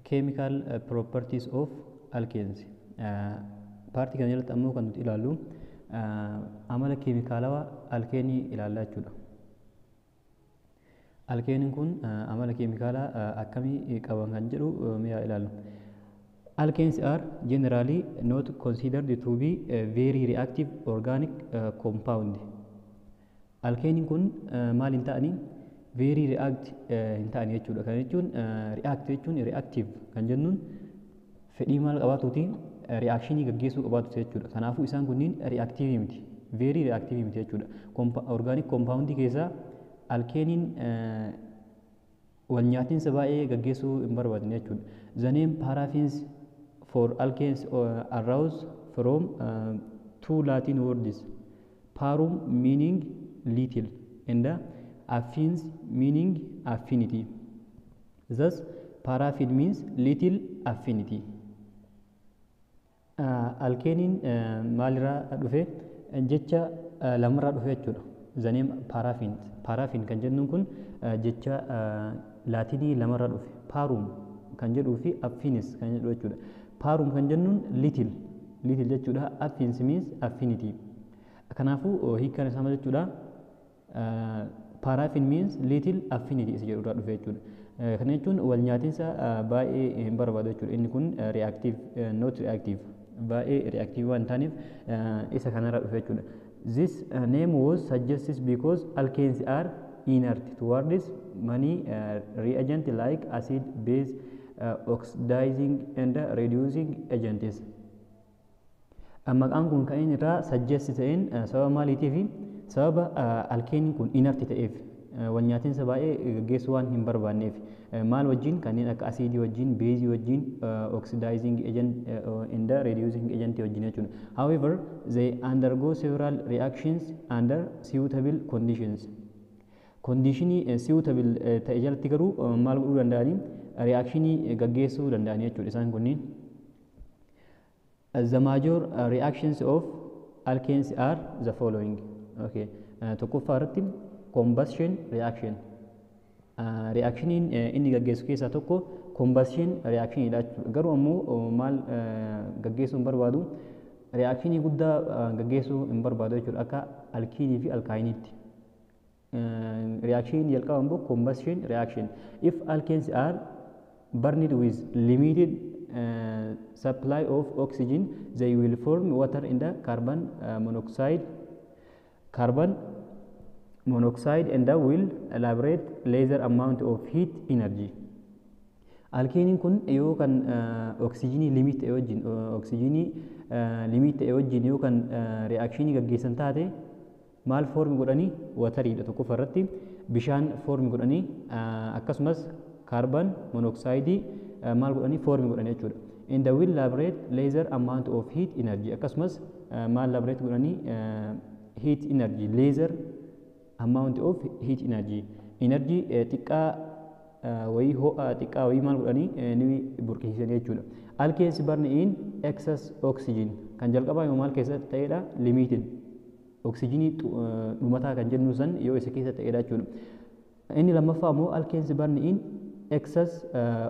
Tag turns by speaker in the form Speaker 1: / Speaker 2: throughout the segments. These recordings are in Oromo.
Speaker 1: Chemical properties of alkanes. Partii kana jalatti ammoo kan nuti ilaallu amala keemikaalawaa alkeenii ilaallaa jechuudha. Alkeeniin kun amala keemikaalaa akkamii qaban kan jedhu mee haa ilaallu. Alkanes are generally not considered to be a very reactive organic compound. Alkeeniin kun maal hin ta'anii? Very react hin ta'anii jechuudha. Kana jechuun, react jechuun, reactive kan jennuun fedhii maal qabaatuuti? Reactionii gaggeessuu qabaatu jechuudha. Kanaafuu isaan kunniin reactive miti. Very reactive miti jechuudha. Organic compound keessaa alkeeniin wal nyaatinsa baay'ee gaggeessuu hin barbaadan jechuudha. The name paraffins for alkanes arose from two Latin words, parum meaning little and affins meaning affinity. Thus, paraffin means little affinity. Alkeeniin maalirraa dhufe? Jecha lamarraa dhufe jechuudha. The name paraffin. Paraffin kan jennuun kun jecha Laatinii lamarraa dhufe. Parum kan jedhuu fi affinis kan jedhu jechuudha. Parum kan jennuun little, little jechuudha. Affins means affinity. Kanaafuu hiikkaan isaa maal jechuudha? Paraffin means little affinity isa jedhurraa dhufe jechuudha. Kana jechuun wal nyaatinsa baay'ee hin barbaadu jechuudha. Inni kun reactive, not reactive, baay'ee reactive waan hin taaneef isa kanarraa dhufe jechuudha. This name was suggested because alkanes are inert towards many reagent like acid, base, oxidizing and reducing agents. Maqaan kun kan inni irraa suggest ta'een sababa maaliitiifi? Sababa alkeeniin kun inert ta'eef, wal nyaatinsa baay'ee gaggeessuu waan hin barbaanneef. Maal wajjin? Kanneen akka asiidii wajjin, beezii wajjin, oxidizing agent and reducing agent wajjin jechuudha. However, they undergo several reactions under suitable conditions. Conditionii suitable ta'e jalatti garuu maal godhuu danda'anii? Reactionii gaggeessuu danda'anii jechuudha isaan kunniin. The major reactions of alkanes are the following. Okay. Tokkoffaa irratti combustion reaction. Reactioniin inni gaggeessu keessaa tokko combustion reactionidha jechuudha. Garuu ammoo maal gaggeessuu hin barbaadu? Reactionii guddaa gaggeessuu hin barbaadu jechuudha akka alkiinii fi alkaayiniitti. Reaction jalqaba immoo combustion reaction. If alkanes are burned with limited supply of oxygen, they will form water in the carbon monoxide and will liberate lesser amount of heat energy. Alkeeniin kun yoo kan oksijiinii limit ta'e wajjin, oksijiinii limit ta'e wajjin yoo kan reactionii gaggeessan taate, maal form godhanii? Wateriidha. Tokkoffaa irratti bishaan form godhanii, akkasumas carbon monoxideii maal godhanii? Form godhanii jechuudha. And they will liberate lesser amount of heat energy. Akkasumas maal liberate godhanii? Heat energy, lesser amount of heat energy. Energy xiqqaa wayii, ho'a xiqqaa wayii maal godhanii? Ni burqisiisan jechuudha. Alkanes burn in excess oxygen. Kan jalqabaa yoo maal keessatti ta'edha? Limited. Oksijiinii dhumataa kan jennu san yoo isa keessa ta'edha jechuudha. Inni lammaffaa immoo alkanes burn in excess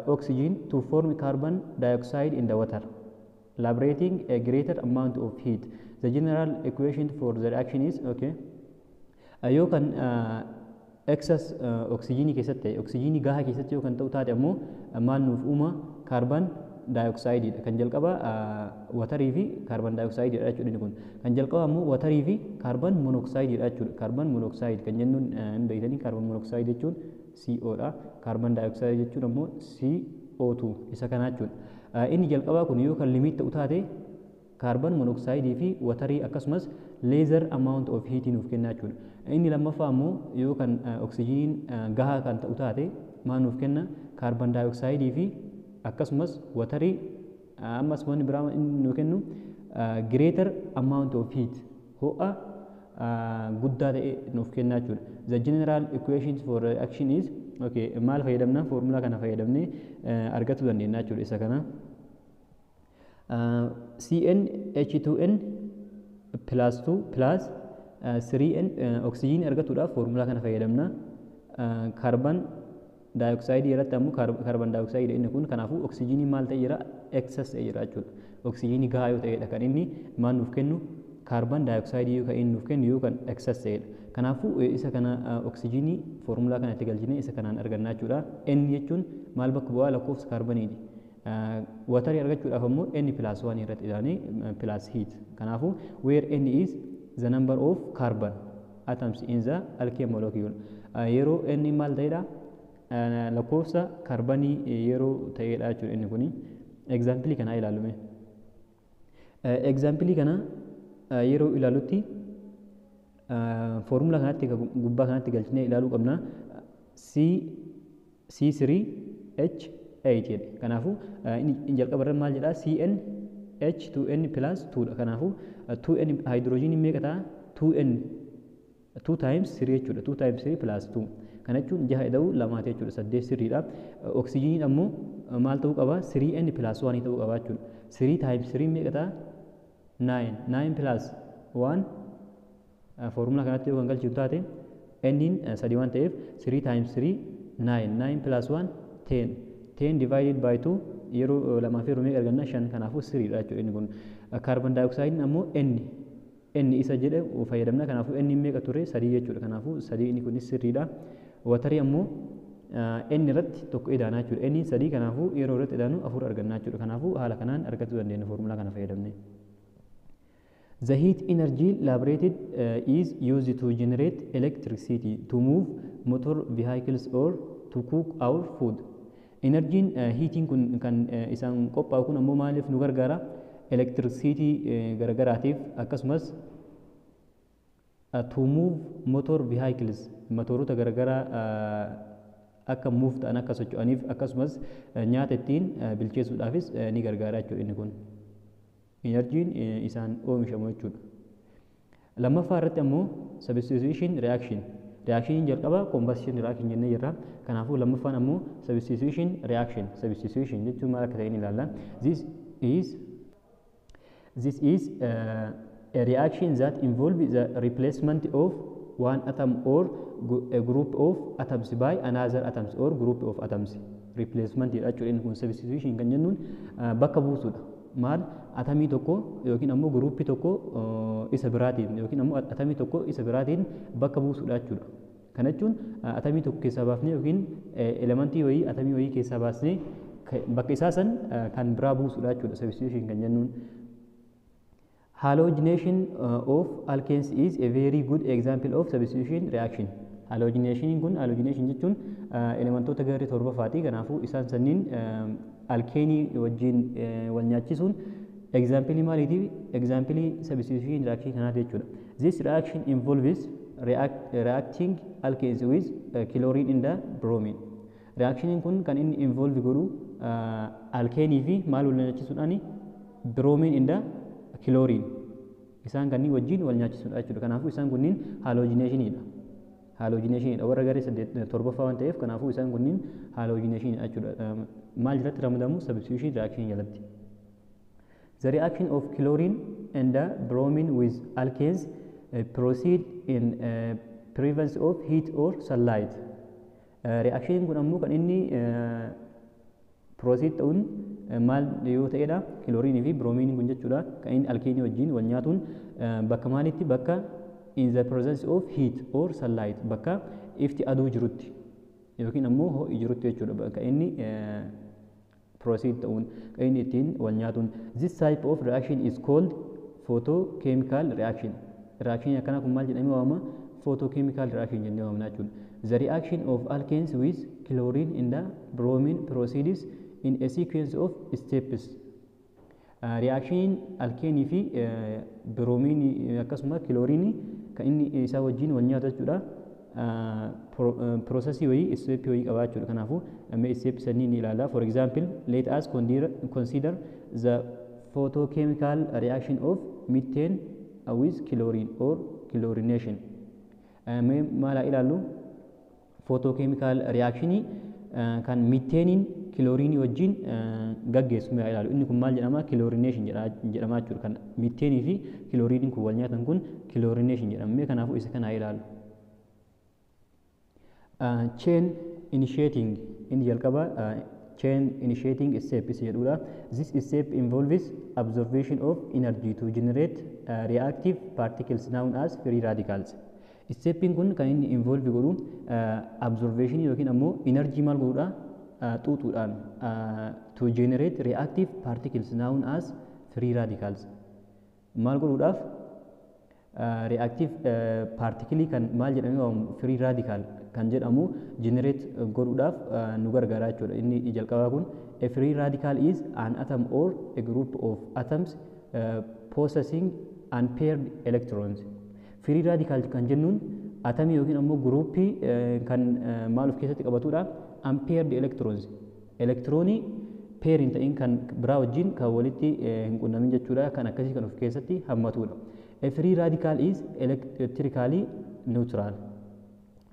Speaker 1: oxygen to form carbon dioxide in the water, liberating a greater amount of heat. The general equation for the reaction is, okay. Yoo kan excess oksijiinii keessatti ta'e, oksijiinii gahaa keessatti yoo kan ta'u taate ammoo maal nuuf uuma? Carbon dioxideidha. Kan jalqaba waterii fi carbon dioxideidha jechuudha inni kun. Kan jalqaba ammoo waterii fi carbon monoxideidha jechuudha. Carbon monoxide kan jennuun hin beektanii, carbon monoxide jechuun CO dha. Carbon dioxide jechuun ammoo CO2 isa kana jechuudha. Inni jalqabaa kun yoo kan limit ta'u taate, carbon monoxideii fi waterii akkasumas lesser amount of heat nuuf kenna jechuudha. Inni lammaffaa ammoo yoo kan oksijiiniin gahaa kan ta'u taate, maal nuuf kenna? Carbon dioxideii fi akkasumas waterii, ammas wanni biraa inni nuu kennu greater amount of heat, ho'a guddaa ta'e nuuf kenna jechuudha. The general equation for reaction is, okay, maal fayyadamna? Foormulaa kana fayyadamnee argachuu dandeenya jechuudha isa kana. Cn H2n plus 2 plus 3n, oksijiinii argachuudhaaf foormulaa kana fayyadamna. Carbon Dioxide irratti ammoo carbon dioxide inni kun. Kanaafuu oksijiinii maal ta'e jira? Excess ta'e jira jechuudha. Oksijiinii gahaa yoo ta'edha kan inni maal nuuf kennu? Carbon dioxide yoo kan inni nuuf kennu yoo kan excess ta'edha. Kanaafuu isa kana oksijiinii foormulaa kana itti galchinee isa kanaan arganna jechuudha. N jechuun maal bakka bu'aa? Lakkoofsa kaarbaniiti. Waterii argachuudhaaf ammoo N plus 1 irratti ilaanii plus heat. Kanaafuu where N is the number of carbon atoms in the alkane molecule. Yeroo N maal ta'edha? Lakkoofsa kaarbanii yeroo ta'edha jechuudha inni kuni. Example kanaa ilaalume. Example kana yeroo ilaalutti foormulaa kanatti gubbaa kanatti galchinee ilaaluu qabna. C C3 H 8 jedhe. Kanaafuu inni jalqaba irra maal jedhaa? CN H2N plus 2 dha. Kanaafuu 2N haayidroojinii meeqa ta'a? 2N 2 times 3 jechuudha. 2 times 3 plus 2. Kana jechuun jaha ida'uu lamaati jechuudha. Saddeet sirriidha. Oksijiiniin ammoo maal ta'uu qaba? 3N plus 1 ta'uu qaba jechuudha. 3 times 3 meeqa ta'a? 9. 9 plus 1 foormulaa kanatti yoo kan galchinu taate, N'n sadii waan ta'eef, 3 times 3 9, 9 plus 1 10, 10 divided by 2 yeroo lamaaf yeroo meeqa arganna? 5. Kanaafuu sirriidha jechuudha inni kun. Carbon dioxide ammoo N N isa jedhe fayyadamna. Kanaafuu N meeqa ture? Sadii jechuudha. Kanaafuu sadii, inni kunis sirriidha. Waterii ammoo N irratti tokko idaanaa jechuudha. N sadii, kanaafuu yeroo irratti idaanu afur arganna jechuudha. Kanaafuu haala kanaan argachuu dandeenya foormulaa kana fayyadamne. The heat energy liberated is used to generate electricity, to move motor vehicles or to cook our food. Enerjiin heatiin kun kan isaan qophaa'u kun ammoo maaliif nu gargaara? Electricity garagaraatiif, akkasumas to move motor vehicles, motorota garagaraa akka move ta'an, akka socho'aniif, akkasumas nyaata ittiin bilcheessuudhaafis ni gargaara jechuudha inni kun. Enerjiin isaan oomishamu jechuudha. Lammaffaa irratti ammoo substitution reaction. Reactioniin jalqaba combustion reaction jennee jirra. Kanaafuu lammaffaan ammoo substitution reaction. Substitution jechuun maal akka ta'e ni ilaalla. This is a reaction that involves the replacement of one atom or a group of atoms by another atoms or group of atoms. Replacement jechuudha inni kun. Substitution kan jennuun bakka buusuudha. Maal? Atamii tokko yookiin ammoo groupii tokko isa biraatiin yookiin ammoo atamii tokko isa biraatiin bakka buusuudha jechuudha. Kana jechuun atamii tokko keessaa baafnee yookiin elementii wayii atamii wayii keessaa baasnee bakka isaa san kan biraa buusuudha jechuudha substitution kan jennuun. Halogenation of alkanes is a very good example of substitution reaction. Halogenation kun, halogenation jechuun elementoota garee torbaffaati. Kanaafuu isaan sanniin alkeenii wajjin wal nyaachisuun example maaliiti? Example substitution reaction kanaati jechuudha. This reaction involves reacting alkanes with chlorine and the bromine. Reactioniin kun kan inni involve godhu alkeenii fi maal wal nyaachisuudhaani? Bromine and the chlorine. Isaan kanneen wajjin wal nyaachisuudha jechuudha. Kanaafuu isaan kunniin halogenationiidha. Halogenationiidha. Warra garee saddeet torbaffaa waan ta'eef, kanaafuu isaan kunniin halogenationiidha jechuudha. Maal jalatti ramadamu? Substitution reaction jalatti. The reaction of chlorine and the bromine with alkanes proceed in presence of heat or sunlight. Reaction kun ammoo kan inni proceed ta'uun maal yoo ta'edha? Chlorine fi bromine kun jechuudha. Kan inni alkeenii wajjin wal nyaatuun bakka maalitti? Bakka in the presence of heat or sunlight, bakka ifti aduu jirutti yookiin ammoo ho'i jirutti jechuudha. Bakka inni proceed ta'uun, kan inni ittiin wal nyaatuun. This type of reaction is called photochemical reaction. Reaction akkanaa kun maal jedhamee waamama? Photochemical reaction jennee waamna jechuudha. The reaction of alkanes with chlorine and the bromine proceeds in a sequence of steps. Reaction alkeenii fi bromine akkasuma chlorine kan inni isaa wajjin wal nyaatu jechuudha. Processii wayii, step wayii qaba jechuudha. Kanaafuu mee step sanii ni ilaalla. For example, let us consider the photochemical reaction of methane with chlorine or chlorination. Mee maal haa ilaallu? Photochemical reactionii kan methanein chlorine wajjin gaggeessu mee haa ilaallu. Inni kun maal jedhama? Chlorination jedhama jechuudha. Kan methaneii fi chlorine kun wal nyaatan kun chlorination jedhama. Mee kanaafuu isa kana haa ilaallu. Chain initiating, inni jalqaba chain initiating step isa jedhudha. This step involves absorption of energy to generate reactive particles known as free radicals. Steppiin kun kan inni involve godhu absorption yookiin ammoo energy maal godhudha, xuuxuudhaan, to generate reactive particles known as free radicals. Maal godhuudhaaf? Reactive particle kan maal jedhamee waamamu, free radical kan jedhamu generate godhuudhaaf nu gargaara jechuudha. Inni jalqabaa kun, a free radical is an atom or a group of atoms possessing unpaired electrons. Free radical kan jennuun atamii yookiin ammoo groupii kan maal of keessatti qabatudha? Unpaired electrons. Elektiroonii pair hin ta'in kan biraa wajjin kan walitti hin qunnamin jechuudha. Kan akkasii kan of keessatti hammatudha. A free radical is electrically neutral.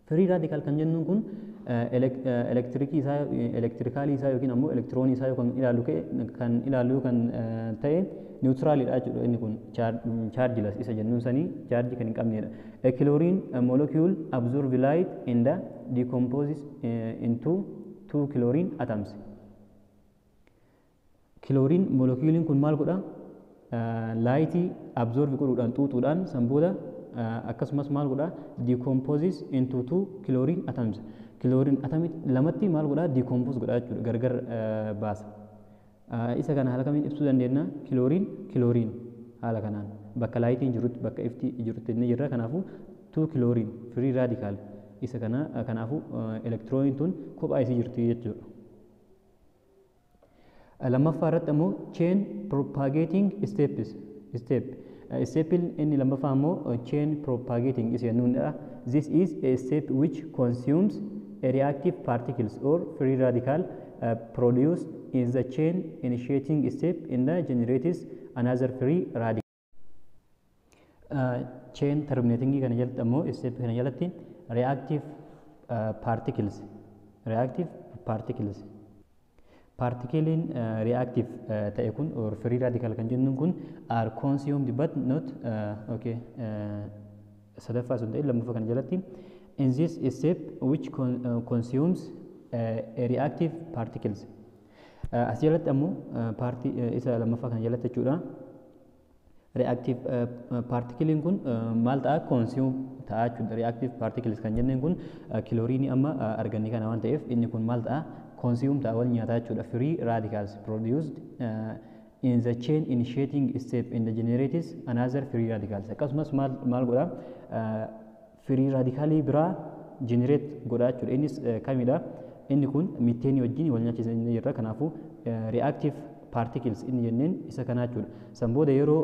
Speaker 1: Free radical kan jennuun kun elektirikii isaa, electricalii isaa yookiin ammoo elektiroonii isaa kan ilaallu kan ilaallu kan ta'e neutralidha jechuudha. Inni kun chargeless isa jennuun sanii, chaarjii kan hin qabnedha. A chlorine molecule absorb light and decomposes into two chlorine atoms. Chlorine moleculein kun maal godha? Lightii absorb godhuudhaan, xuuxuudhaan, san booda akkasumas maal godha? Decomposes into two chlorine atoms. Chlorine atomii lamatti maal godha? Decompose godha jechuudha, gargar baasa. Isa kana haala kamiin ibsuu dandeenya? Chlorine, chlorine haala kanaan bakka lightiin jirutti, bakka ifti jirutti inni jirra. Kanaafuu two chlorine free radical isa kana. Kanaafuu elektirooniin tun kophaa isii jirti jechuudha. Lammaffaa irratti ammoo chain propagating steps step. Stepin inni lammaffaa ammoo chain propagating isa jennuunidha. This is a step which consumes a reactive particles or free radical produced in the chain initiating step and generates another free radical. Chain terminating kana jalatti ammoo, step kana jalatti, reactive particles particlein reactive ta'e kun or free radical kan jennuun kun are consumed but not okay, sadaffaa sun ta'e, lammaffaa kana jalatti, in this step which consumes a reactive particles, as jalatti ammoo paartii isa lammaffaa kana jalatti jechuudha, reactive particlein kun maal ta'a? Consume ta'a jechuudha. Reactive particles kan jenneen kun kilooriinii amma arganne kana waan ta'eef, inni kun maal ta'a? Consume ta'a, wal nyaataa jechuudha. Free radicals produced in the chain initiating step and generates another free radicals. Akkasumas maal maal godha? Free radicalii biraa generate godha jechuudha. Innis kamidha? Inni kun miteenii wajjin wal nyaachisa inni jirra. Kanaafuu reactive particles inni jenneen isa kana jechuudha. San booda yeroo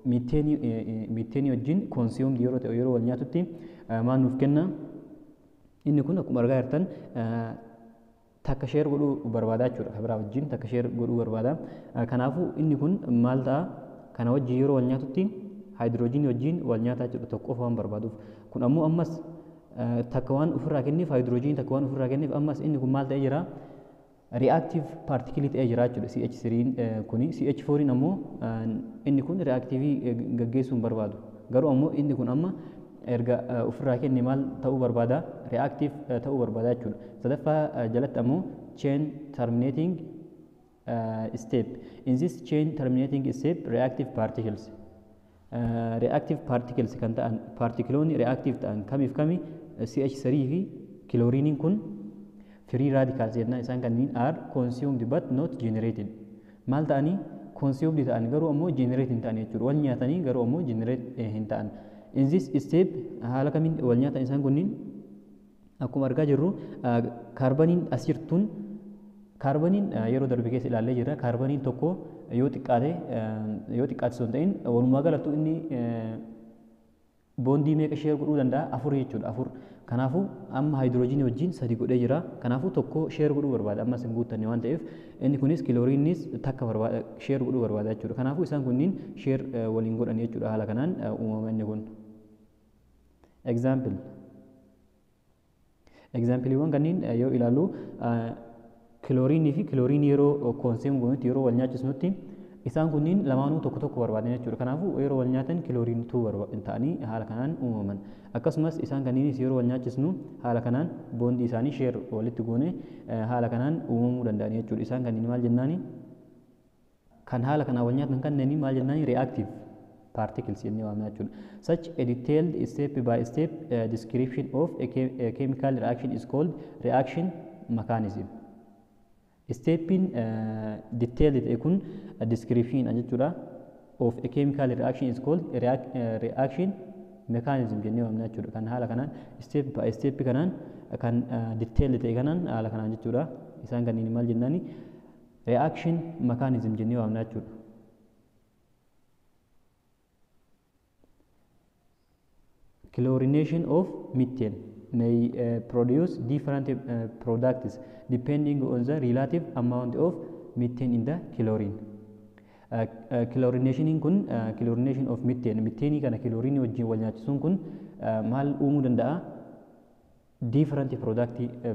Speaker 1: miteenii wajjin consumed yeroo ta'u, yeroo wal nyaatutti maal nuuf kenna? Inni kun akkuma argaa jirtan takka share godhuu barbaada jechuudha. Kan biraa wajjin takka share godhuu barbaada. Kanaafuu inni kun maal ta'a? Kana wajjin yeroo wal nyaatutti haayidroojinii wajjin wal nyaataa jechuudha, tokko qofa waan barbaaduuf. Kun ammoo ammas takka waan ofirraa kenneef, haayidroojinii takka waan ofirraa kenneef, ammas inni kun maal ta'ee jira? Reactive particle ta'ee jira jechuudha CH3 kuni. CH4 ammoo inni kun reactive gaggeessuu hin barbaadu. Garuu ammoo inni kun amma erga ofirraa kenne maal ta'uu barbaada? Reactive ta'uu barbaada jechuudha. Sadaffaa jalatti ammoo chain terminating step. In this chain terminating step, reactive particles, reactive particles kan ta'an, paartikiloonni reactive ta'an kamiif kami? CH3 fi kilooriiniin kun free radicals jennaan. Isaan kanneen are consumed but not generated. Maal ta'anii? Consumed ta'an, garuu ammoo generate hin ta'an jechuudha. Wal nyaatanii, garuu ammoo generate hin ta'an. In this step haala kamiin wal nyaatan isaan kunniin? Akkuma argaa jirru, kaarbaniin as jirtuun, kaarbaniin yeroo darbe keessa ilaallee jirra, kaarbaniin tokko yoo xiqqaate, yoo xiqqaate osoo hin ta'in, walumaa galattu inni bondii meeqa share godhuu danda'a? Afur jechuudha, afur. Kanaafuu amma haayidroojinii wajjin sadi godhee jira. Kanaafuu tokko share godhuu barbaada. Ammas hin guuttanne waan ta'eef, inni kunis kilooriinis takka barbaada, share godhuu barbaada jechuudha. Kanaafuu isaan kunniin share waliin godhan jechuudha. Haala kanaan uumama inni kun. Example, exampleiiwwan kanneen yoo ilaallu, kilooriinii fi kilooriinii yeroo consume goonutti, yeroo wal nyaachisnutti, Isaan kunniin lamaanuu tokko tokko barbaadan jechuudha. Kanaafuu yeroo wal nyaatan chlorine 2 ta'anii haala kanaan uumaman. Akkasumas isaan kanniinis yeroo wal nyaachisnu haala kanaan bondii isaanii share walitti goone haala kanaan uumamuu danda'an jechuudha. Isaan kanniin maal jennaani? Kan haala kanaan wal nyaatan kanneen maal jennaani? Reactive particles jennee waamna jechuudha. Such a detailed step by step description of a chemical reaction is called reaction mechanism. Steppiin detailed ta'e kun description jechuudha of a chemical reaction is called reaction mechanism jennee waamna jechuudha. Kan haala kanaan step by step kanaan kan detailed ta'e kanaan haala kanaan jechuudha. Isaan kanneen maal jennaani? Reaction mechanism jennee waamna jechuudha. Chlorination of methane may produce different products depending on the relative amount of methane in the chlorine. Chlorination kun, chlorination of methane, methane kana chlorine wajjin wal nyaachisuun kun maal uumuu danda'a? Different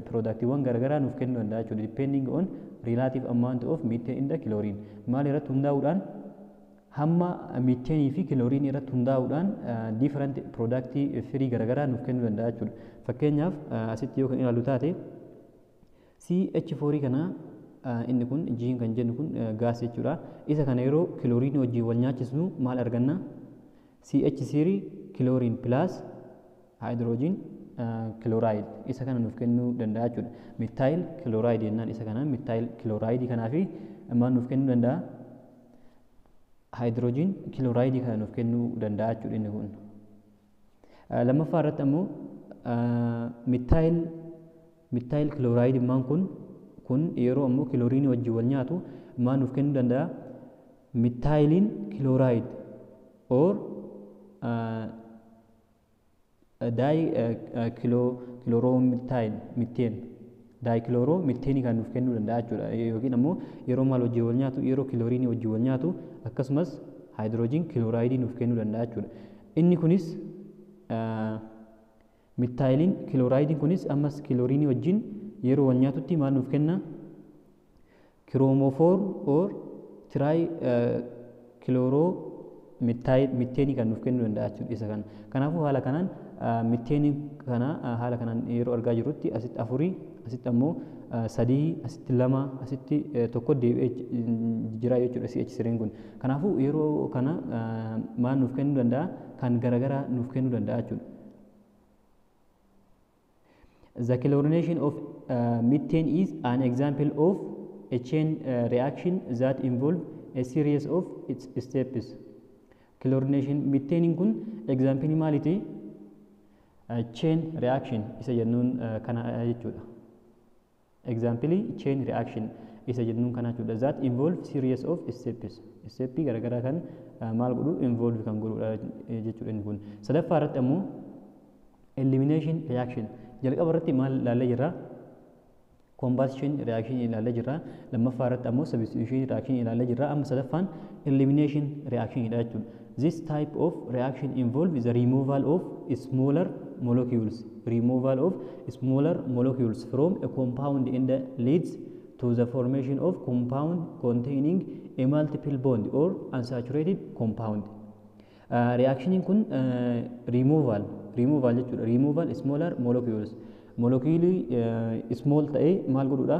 Speaker 1: productiiwwan garaagaraa nuuf kennuu danda'a jechuudha. Depending on relative amount of methane in the chlorine. Maal irratti hundaa'uudhaan? Hamma methaneii fi chlorine irratti hundaa'uudhaan different productii firii garaagaraa nuuf kennuu danda'a jechuudha. Fakkeenyaaf, asitti yoo kan ilaallu taate, CH4 kana, inni kun G kan jennu kun gas jechuudha. Isa kana yeroo chlorine wajjin wal nyaachisnu maal arganna? CH3 chlorine plus hydrogen chloride isa kana nuuf kennuu danda'a jechuudha. Methyl chloride jennaan isa kana. Methyl chloride kanaa fi maal nuuf kennuu danda'a? Hydrogen chloride kana nuuf kennuu danda'a jechuudha inni kun. Lammaffaa irratti ammoo methyl chloride maan kun yeroo ammoo chlorine wajjin wal nyaatu maal nuuf kennuu danda'a? Methylene chloride or dichloromethane, methane, dichloromethaneii kan nuuf kennuu danda'a jechuudha. Yookiin ammoo yeroo maal wajjin wal nyaatu? Yeroo chlorineii wajjin wal nyaatu akkasumas hydrogen chlorideii nuuf kennuu danda'a jechuudha. Inni kunis methylene chlorideiin kunis ammas chlorineii wajjin yeroo wal nyaatutti maal nuuf kenna? Bromoform or trichloromethaneii kan nuuf kennuu danda'a jechuudha isa kana. Kanaafuu haala kanaan methaneii kana haala kanaan yeroo argaa jirrutti, asitti afurii, asitti ammoo sadii, asitti lama, asitti tokko deebi'ee jira jechuudha CH3 kun. Kanaafuu yeroo kana maal nuuf kennuu danda'a? Kan garaagaraa nuuf kennuu danda'a jechuudha. The chlorination of methane is an example of a chain reaction that involve a series of its steps. Chlorination methane kun example maaliiti? Chain reaction isa jennuun kana jechuudha. Example chain reaction isa jennuun kana jechuudha. That involve series of steps. Steppii garaagaraa kan maal godhu? Involve kan godhudha jechuudha inni kun. Sadaffaa irratti ammoo elimination reaction. Jalqaba irratti maal ilaallee jirra? Combustion reaction ilaallee jirra. Lammaffaa irratti ammoo substitution reaction ilaallee jirra. Amma sadaffaan elimination reaction dha jechuudha. This type of reaction involves the removal of smaller molecules. Removal of smaller molecules from a compound and leads to the formation of compound containing a multiple bond or unsaturated compound. Reactioniin kun removal jechuudha. Removal smaller molecules. Moleculeii small ta'ee maal godhuudha?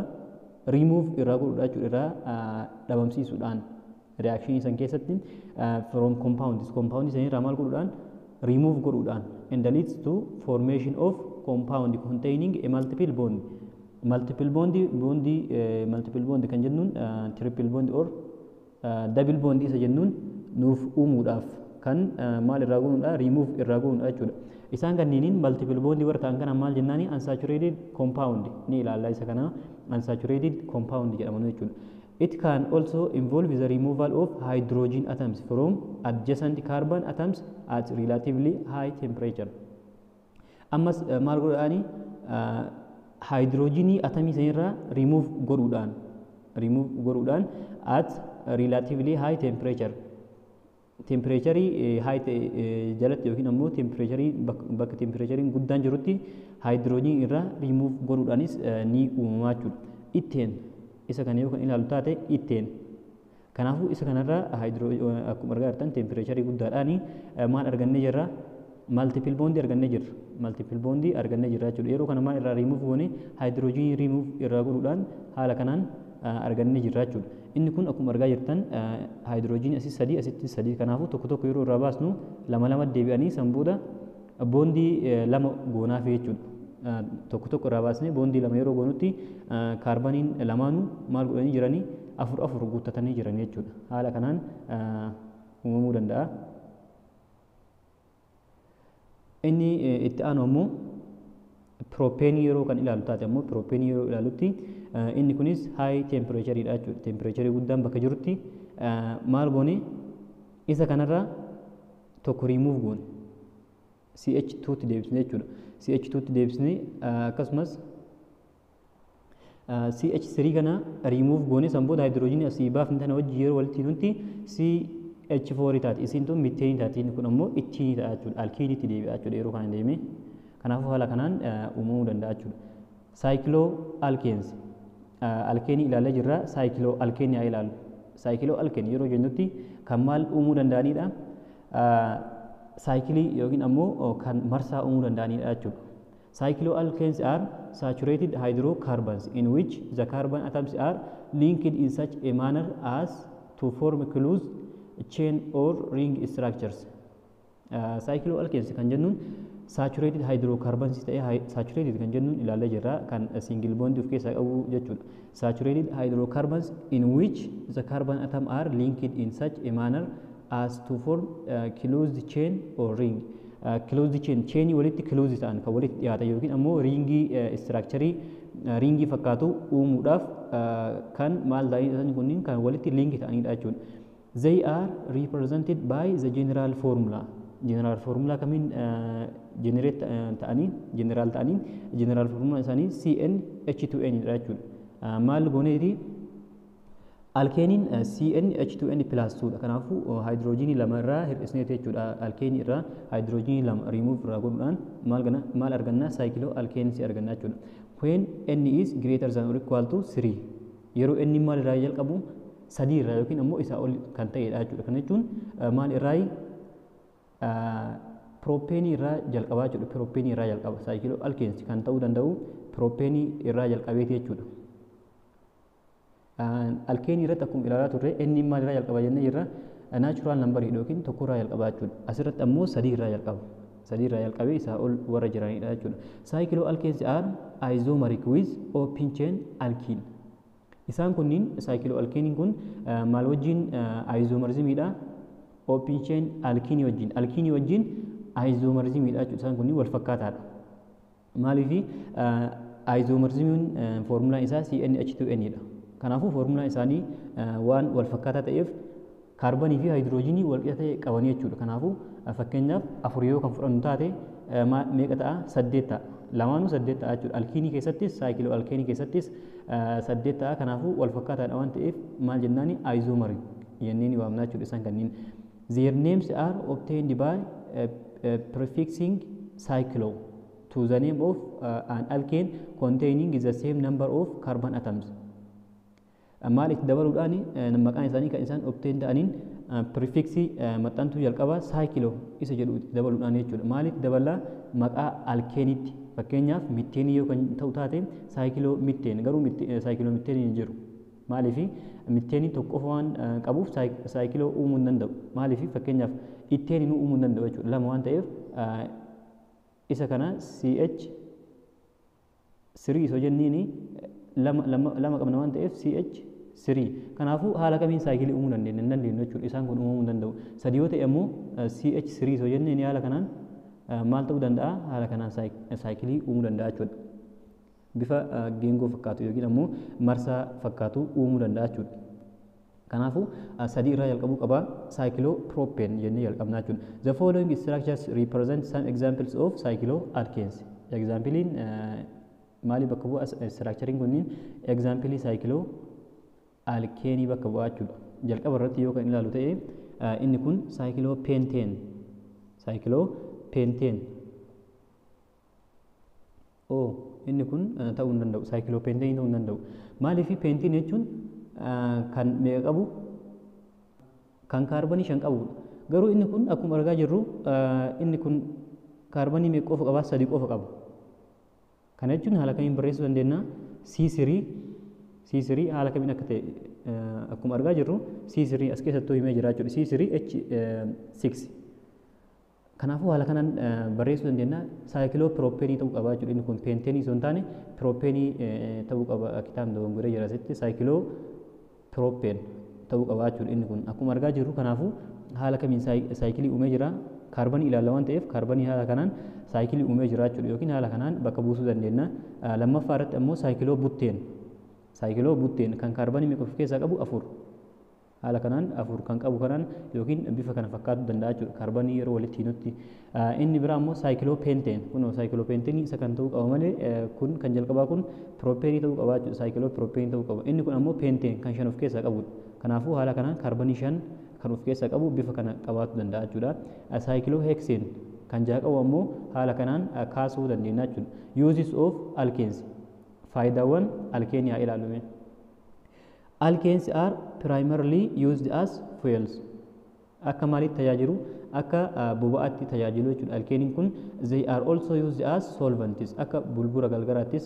Speaker 1: Remove irraa godhuudha jechuudha, irraa dhabamsiisuudhaan. Reactionii san keessatti from compounds, compound san irraa maal godhuudhaan? Remove godhuudhaan, and leads to formation of compound containing a multiple bond. Multiple bond, bond, multiple bond kan jennuun triple bond or double bond isa jennuun nuuf uumuudhaaf kan maal irraa godhuudha? Remove irraa godhuudha jechuudha. Isaan kanniiniin multiple bond warra ta'an kana maal jennaani? Unsaturated compound ni ilaalla isa kana, unsaturated compound jedhamu jechuudha. It can also involve the removal of hydrogen atoms from adjacent carbon atoms at relatively high temperature. Ammas maal godhuudhaani? Hydrogenii atomii sanirraa remove godhuudhaan at relatively high temperature. Temperaturii high ta'e jalatti yookiin ammoo temperaturii bakka temperaturii guddaan jirutti hydrogenii irraa remove godhuudhaanis ni uumamaa jechuudha. Ethane isa kana yoo kan ilaalu taate, ethane Kanaafuu isa kanarraa akkuma argaa jirtan temperature guddaadhaan maal argannee jirra? Multiple bondii argannee jirra. Multiple bondii argannee jirra jechuudha. Yeroo kana maal irraa riimuuf goone? Haayidroojinii riimuuf irraa godhuudhaan haala kanaan argannee jirra jechuudha. Inni kun akkuma argaa jirtan haayidroojinii asii sadii, asitti sadii, kanaafuu tokko tokko yeroo irraa baasnu lama lama deebi'anii san booda bondii lama goonaaf jechuudha. Tokko tokko irraa baasnee bondii lama yeroo goonutti kaarbaniin lamaanuu maal godhanii jiranii? Afur afur guuttatanii jiran jechuudha. Haala kanaan uumamuu danda'a. Inni itti aanu ammoo propeenii yeroo kan ilaalu taate ammoo, propeenii yeroo ilaalutti inni kunis high temperatureidha jechuudha. Temperature guddaan bakka jirutti maal goone? Isa kanarraa tokko riimuuf goone. CH2 tti deebisne jechuudha. CH2 tti deebisne, akkasumas CH3 kana riimuuf goone, san booda haayidroojinii asii baafne tana wajji yeroo walitti nutti CH4 taati. Isiin tun miteenii taati. Inni kun ammoo ittiinii ta'a jechuudha. Alkiinitti deebi'a jechuudha yeroo kana deeme. Kanaafuu haala kanaan uumamuu danda'a jechuudha. Cycloalkanes, alkeenii ilaallee jirra. Cycloalkeenii haa ilaallu. Cycloalkane yeroo jennutti kan maal uumuu danda'anidha? Saayikilii yookiin ammoo kan marsaa uumuu danda'anidha jechuudha. Cycloalkanes are saturated hydrocarbons in which the carbon atoms are linked in such a manner as to form closed chain or ring structures. Cycloalkanes kan jennuun saturated hydrocarbons ta'ee, saturated kan jennuun ilaallee jirra, kan single bond of keessaa qabu jechuudha. Saturated hydrocarbons in which the carbon atom are linked in such a manner as to form closed chain or ring. Closed chain, chainii walitti close ta'an, kan walitti dhiyaatan yookiin ammoo ringii, structure ringii fakkaatu uumuudhaaf kan maal ta'anii kunniin kan walitti link ta'anidha jechuudha. They are represented by the general formula. General formula kamiin generate ta'anii, general ta'anii, general formula isaanii CnH2n dha jechuudha. Maal gooneeti? Alkeeniin CnH2n plus 2 dha. Kanaafuu haayidroojinii lama irraa hir'isneeti jechuudha. Alkeenii irraa haayidroojinii lama remove irraa godhuudhaan maal gana, maal arganna? Cycloalkanes arganna jechuudha. When n is greater than or equal to 3, yeroo n maal irraa jalqabu? Sadii irraa yookiin ammoo isaa ol kan ta'edha jechuudha. Kana jechuun maal irraa? Propeenii irraa jalqabaa jechuudha. Propeenii irraa jalqaba. Cycloalkanes kan ta'uu danda'u propeenii irraa jalqabeeti jechuudha. Alkeenii irratti akkuma ilaalaa turre inni maal irraa jalqaba jennee jirra? Natural numberii yookiin tokko irraa jalqaba jechuudha. Asirratti ammoo sadii irraa jalqaba. Sadii irraa jalqabee isaa ol warra jiranidha jechuudha. Cycloalkanes are isomeric with open chain alkene. Isaan kunniin, cycloalkeeniin kun maal wajjin isomerismiidha? Open chain alkiinii wajjin. Alkiinii wajjin isomerismiidha jechuudha. Isaan kunniin wal fakkaataadha. Maaliif? Isomerismiin foormulaan isaa CnH2n dha. Kanaafuu foormulaan isaanii waan wal fakkaataa ta'eef kaarbanii fi haayidroojinii wal qixa ta'e qabanii jechuudha. Kanaafuu fakkeenyaaf afur yoo kan fudhannu taate meeqa ta'a? Saddeet ta'a. Lamaanuu saddeet ta'a jechuudha. Alkiinii keessattis cycloalkeenii keessattis saddeet ta'a. Kanaafuu wal fakkaataadha waan ta'eef maal jennaani? Isomerii jennee ni waamna jechuudha isaan kanneen. Their names are obtained by prefixing cyclo to the name of an alkane containing the same number of carbon atoms. Maal itti dabaluudhaan maqaan isaanii kan isaan obtain ta'aniin? Prefixii, maxxantuu jalqabaa cyclo isa jedhu itti dabaluudhaan jechuudha. Maal itti daballaa? Maqaa alkeenitti. Fakkeenyaaf mitteenii yoo kan ta'u taate cyclo methane, garuu cyclo methane hin jiru. Maaliif? Mitteenii tokko qofa waan qabuuf cyclo uumuu hin danda'u. Maaliif? Fakkeenyaaf itteenii uumuu hin danda'u jechuudha. Lama waan ta'eef isa kana CH3 isoo jenniini lama lama lama qabna waan ta'eef CH3. Kanaafuu haala kamiin saayikilii uumuu dandeenya? Hin dandeenyu jechuudha. Isaan kun uumamuu hin danda'u. Sadi yoo ta'e ammoo CH3 isoo jenniini haala kanaan maal ta'uu danda'a? Haala kanaan saayikilii uumuu danda'a jechuudha. Bifa geengoo fakkaatu yookiin ammoo marsaa fakkaatu uumuu danda'a jechuudha. Kanaafuu sadii irraa jalqabuu qaba, cyclopropane jennee jalqabna jechuudha. The following structures represent some examples of cycloalkanes. Exampleiin maali bakka bu'a? Structurein kunniin example cycloalkeenii bakka bu'a jechuudha. Jalqaba irratti yoo kan ilaalu ta'e inni kun cyclopentane. Cyclopentane. Oo, inni kun ta'uu hin danda'u. Cyclopentane ta'uu hin danda'u. Maaliif? Pentene jechuun kan meeqa qabu? Kan kaarbanii 5 qabudha. Garuu inni kun akkuma argaa jirru inni kun kaarbanii meeqa qofa qaba? 3 qofa qaba. Kana jechuun haala kamiin barreessuu dandeenya? C3 C3 haala kamiin akka ta'e akkuma argaa jirru C3 as keessattuu himee jira jechuudha. C3 H6. Kanaafuu haala kanaan barreessuu dandeenya. Cyclopropeneii ta'uu qaba jechuudha. Inni kun pentaneii osoo hin taane propeneii ta'uu qaba. Kitaabni dogongoree jira asitti cyclopropane ta'uu qaba jechuudha inni kun. Akkuma argaa jirru kanaafuu haala kamiin cycleii uumee jira. Kaarbanii ilaalla waan ta'eef kaarbanii haala kanaan cycleii uumee jira jechuudha yookiin haala kanaan bakka buusuu dandeenya. Lammaffaa irratti ammoo cyclobutane. Cyclobutane kan kaarbanii meeqa of keessaa qabu? 4. Haala kanaan 4 kan qabu kanaan yookiin bifa kana fakkaatu danda'a jechuudha kaarbanii yeroo walitti hinutti. Inni biraa ammoo cyclopentane, kunoo cyclopentaneii isa kan ta'uu qaba malee kun kan jalqabaa kun propeneii ta'uu qaba jechuudha. Cyclopropeneii ta'uu qaba. Inni kun ammoo pentane kan 5 of keessaa qabudha. Kanaafuu haala kanaan kaarbanii 5 kan of keessaa qabu bifa kana qabaatu danda'a jechuudha. Cyclohexane kan 6 qabu ammoo haala kanaan kaasuu dandeenya jechuudha. Uses of alkanes, faayidaawwan alkeenii haa ilaallu. Alkanes are primarily used as fuels. Akka maalitti tajaajilu? Akka boba'aatti tajaajilu jechuudha. Alkeeniin kun they are also used as solvents. Akka bulbura garagaraattis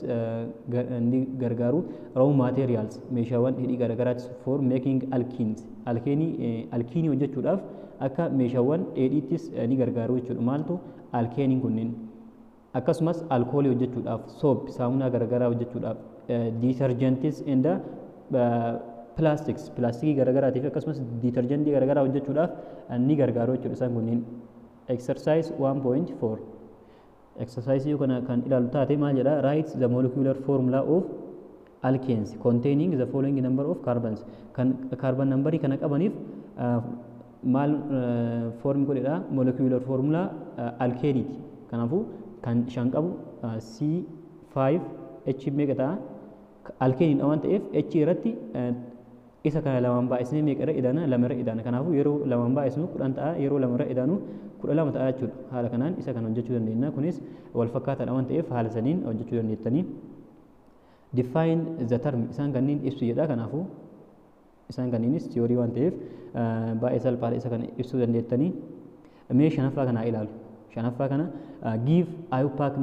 Speaker 1: ni gargaaru. Raw materials, meeshaawwan hidhii garagaraattis, for making alkenes. Alkeenii alkiinii hojjechuudhaaf akka meeshaawwan dheedhiittis ni gargaaru jechuudha. Maaltu? Alkeeniin kunniin. Akkasumas alkoolii hojjechuudhaaf, soap, saamunaa garagaraa hojjechuudhaaf, detergents and plastics, pilaastikii garagaraatiif akkasumas detergentii garagaraa hojjechuudhaaf ni gargaaru jechuudha isaan kunniin. Exercise 1.4. Exercise yoo kana kan ilaalu taate maal jedha? Write the molecular formula of alkanes containing the following number of carbons. Kan carbon numberii kana qabaniif maal form godhedha? Molecular formula alkeeniiti. Kanaafuu kan 5 qabu C5 H meeqa ta'a? Alkeeniidha waan ta'eef H irratti isa kana lamaan baay'isnee meeqa irra idaana? 2 irra idaana. Kanaafuu yeroo lamaan baay'isnu 10 ta'a, yeroo 2 irra idaanu 12 ta'a jechuudha. Haala kanaan isa kana hojjechuu dandeenya. Kunis wal fakkaataadha waan ta'eef haala saniin hojjechuu dandeettanii. Define the term, isaan kanneen ibsu jedha. Kanaafuu isaan kanneenis tiyoorii waan ta'eef baay'ee salphaadha, isa kana ibsuu dandeettanii. Mee shanaffaa kana ilaalu. Shanaffaa kana, give IUPAC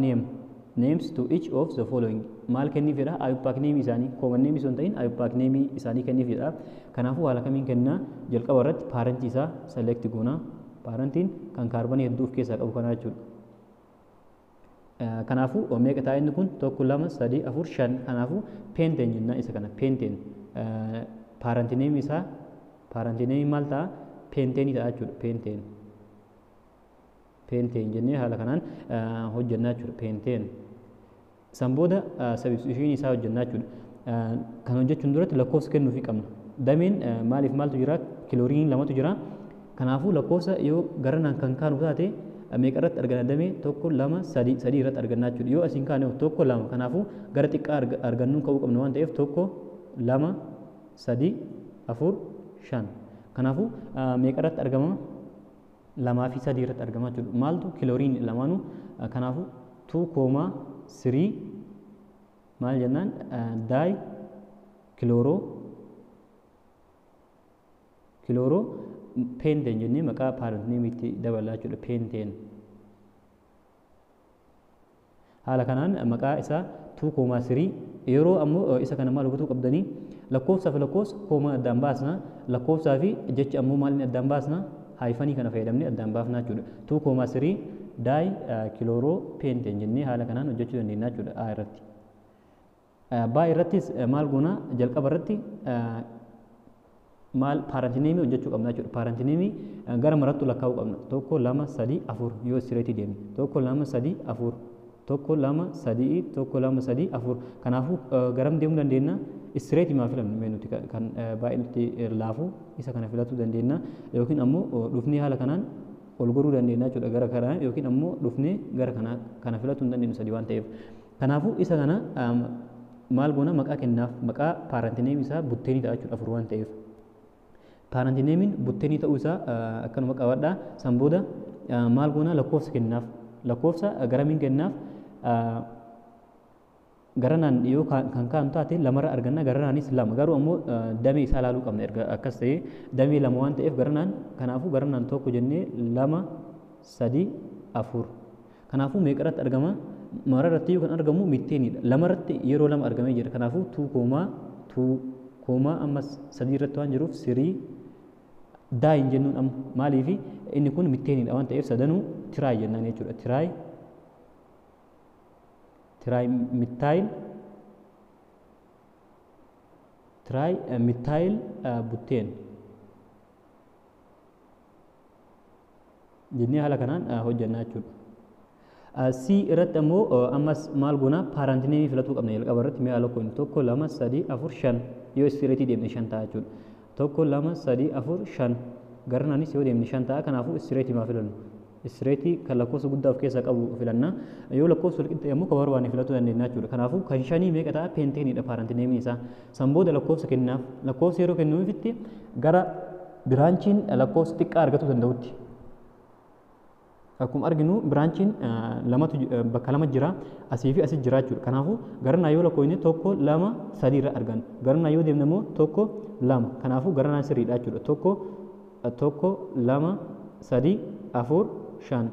Speaker 1: names to each of the following. Maal kenniif jedha? IUPAC name isaanii, common name osoo hin ta'in IUPAC name isaanii kenniif jedha. Kanaafuu haala kamiin kennaa? Jalqaba irratti parentii isaa select goona. Parentiin kan kaarbanii hedduu of keessaa qabu kana jechuudha. Kanaafuu meeqa ta'a inni kun? Tokko, lama, sadii, afur, shan. Kanaafuu pentane jennaan isa kana. Pentane parent name isaa, parent name maal ta'a? Pentaneii ta'a jechuudha. Pentane, pentane jennee haala kanaan hojjennaa jechuudha. Pentane san booda substitutionii isaa hojjennaa jechuudha. Kan hojjechuun duratti lakkoofsa kennuufii qabna. Dameen maaliif maaltu jira? Kilooriiniin lamatu jira. Kanaafuu lakkoofsa yoo garanaan kan kaanu taate meeqa irratti arganna? Damee tokko, lama, sadii, sadii irratti argannaa jechuudha. Yoo asiin kaane tokko, lama. Kanaafuu gara xiqqaa argannuun ka'uu qabna waan ta'eef tokko, lama, sadii, afur, shan. Kanaafuu meeqa irratti argama? Lamaa fi sadii irratti argama jechuudha. Maaltu? Kilooriin lamaanuu. Kanaafuu 2,3 maal jennaan? Dichloro chloro pentane jennee maqaa parent nameitti dabalaa jechuudha. Pentane. Haala kanaan maqaa isaa 2,3. Yeroo ammoo isa kana maal hubatuu qabdanii? Lakkoofsaa fi lakkoofsa comma addaan baasna, lakkoofsaa fi jecha ammoo maaliin addaan baasna? Hyphenii kana fayyadamnee addaan baafna jechuudha. 2,3 dichloro pentane jennee haala kanaan hojjechuu dandeenya jechuudha A irratti. B irrattis maal goona? Jalqaba irratti maal parent nameii hojjechuu qabna jechuudha. Parent nameii gara marattu lakkaa'uu qabna. Tokko, lama, sadii, afur yoo straightii deemne. Tokko, lama, sadii, afur. Tokko, lama, sadii, tokko, lama, sadii, afur. Kanaafuu garam deemuu dandeenya? Straightii maa filannu mee nuti? Kan baay'ee nutti laafu isa kana filatuu dandeenya. Yookiin ammoo dhufnee haala kanaan ol goruu dandeenya jechuudha gara kanaa, yookiin ammoo dhufnee gara kanaa kana filatuu hin dandeenyu sadii waan ta'eef. Kanaafuu isa kana maal goona? Maqaa kennaaf. Maqaa parent nameii isaa butaneii ta'a jechuudha, afur waan ta'eef. Parent nameiin butaneii ta'uu isaa akkanuma qabadhaa. San booda maal goona? Lakkoofsa kennaaf. Lakkoofsa garamiin kennaaf? Garanaan yoo kan kaa'an taate lamarra arganna, garanaanis lama. Garuu ammoo damee isaa ilaaluu qabna. Erga akkas ta'ee damee lama waan ta'eef garanaan, kanaafuu garanaan tokko jennee, lama, sadi, afur. Kanaafuu meeqa irratti argama? Mara irratti kan argamu miteenidha. Lama irratti yeroo lama argamee jira. Kanaafuu 2 comma 2 comma, ammas sadii irratti waan jiruuf 3 di hin jennuun amma. Maaliifi? Inni kun miteenidha waan ta'eef sadanuu tri jennaan jechuudha. Tri methyl, tri methyl butane jennee haala kanaan hojjannaa jechuudha. C irratti ammoo ammas maal goona? Parent nameii filatuu qabna jalqaba irratti. Mi'a lakkoon tokko, lama, sadii, afur, shan. Yoo straightii deemne shan ta'a jechuudha. Tokko, lama, sadii, afur, shan. Garanaanis yoo deemne shan ta'a. Kanaafuu straightii maa filannu? Straightii kan lakkoofsa guddaa of keessaa qabu filanna. Yoo lakkoofsa wal qixxee ammoo kan barbaanne filatuu dandeenya jechuudha. Kanaafuu kan shanii meeqa ta'a? Pentaneiidha parent nameiin isaa. San booda lakkoofsa kennaaf. Lakkoofsa yeroo kennuufitti gara branchiin lakkoofsa xiqqaa argatuu danda'utti. Akkuma arginu branchiin lamatu bakka lama jira, asii fi asii jira jechuudha. Kanaafuu garanaa yoo lakkoofne tokko, lama, sadii irra arganna. Garanaa yoo deemne immoo tokko, lama. Kanaafuu garanaa sirriidha jechuudha. Tokko, tokko, lama, sadii, afur, shan.